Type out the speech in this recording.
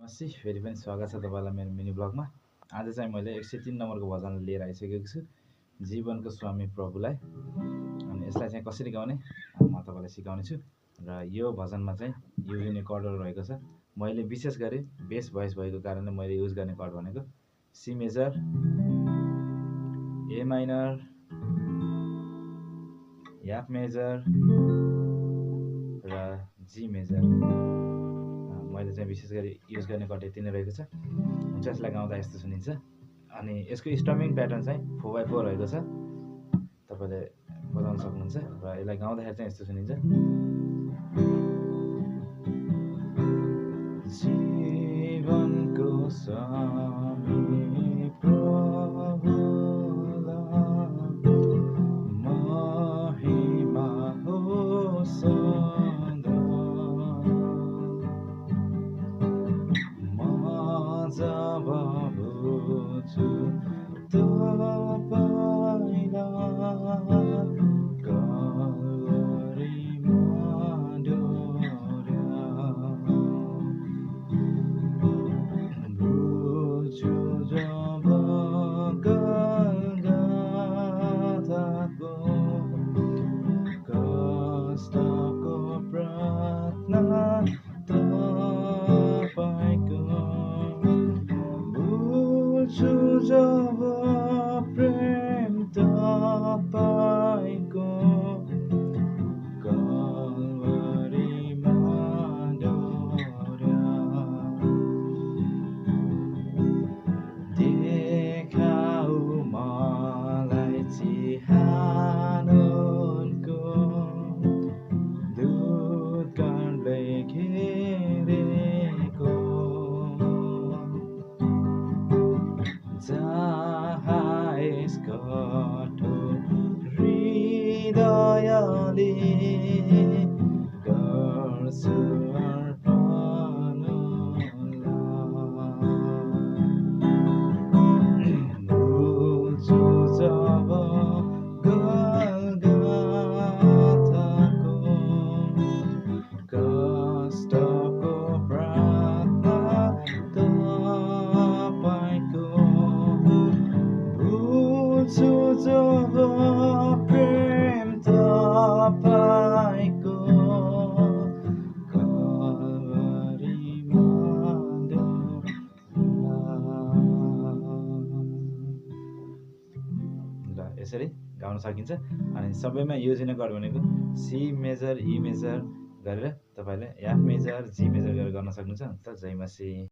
नमस्ते, फेरि पनि स्वागत छ तपाईँलाई मेरो मिनी ब्लगमा। आज चाहिँ मैले 103 नम्बरको भजन लिएर आइसकेको छु, जीवनको स्वामी प्रभुलाई। अनि यसलाई चाहिँ कसरी गाउने म तपाईँलाई सिकाउने छु। र यो भजनमा चाहिँ युजिने कर्डहरू रहेको छ। मैले विशेष गरी बेस भोइस भएको कारणले मैले युज गर्ने कर्ड भनेको C major, A minor, F major र जी मेजर। मैले चाहिँ विशेष गरी युज गर्ने कर्ड यति नै रहेको छ। हुन्छ, यसलाई गाउँदा यस्तो सुनिन्छ। अनि यसको स्टमिङ प्याटर्न चाहिँ 4x4 रहेको छ, तपाईँले बजाउन सक्नुहुन्छ। र यसलाई गाउँदाखेरि चाहिँ यस्तो सुनिन्छ। जीवनको स्वामी प्रभुलाई महिमा होस् जब बुझ्छु तपाईँलाई कलवरीमा बुझ्छु जब गलगाथाको कष्टको प्रार्थना तपाईँको बुझ्छु जब प्रेम तपाईँको कलवरीमा देखाऊ मलाई चिहानको दूत काँडले घेरेको जहाँ यस कठोर हृदयले गर्छु अर्पण बुझ्छु जब गलगाथाको कष्टको प्रार्थना तपाईँको बुझ्छु जब प्रेम तपाईँको कलवरीमा ल यसरी गाउन सकिन्छ। अनि सबैमा युजिने कर्ड भनेको सी मेजर, ई मेजर गरेर तपाईँले एफ मेजर, जी मेजर गरेर गर्न सक्नुहुन्छ। त जय मसी।